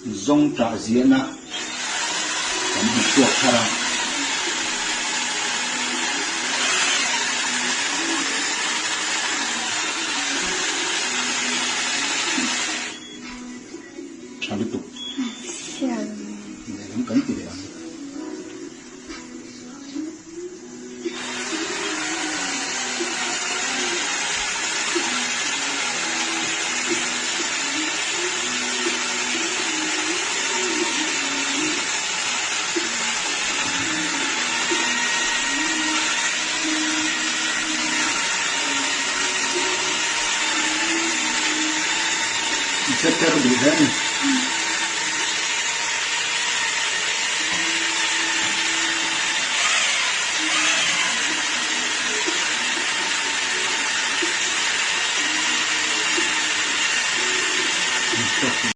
Zawngṭah ziahna kan hmu chhuak thar a. Tha lutuk. Lehlam kan ti leh ang. Checker duh hle a ni.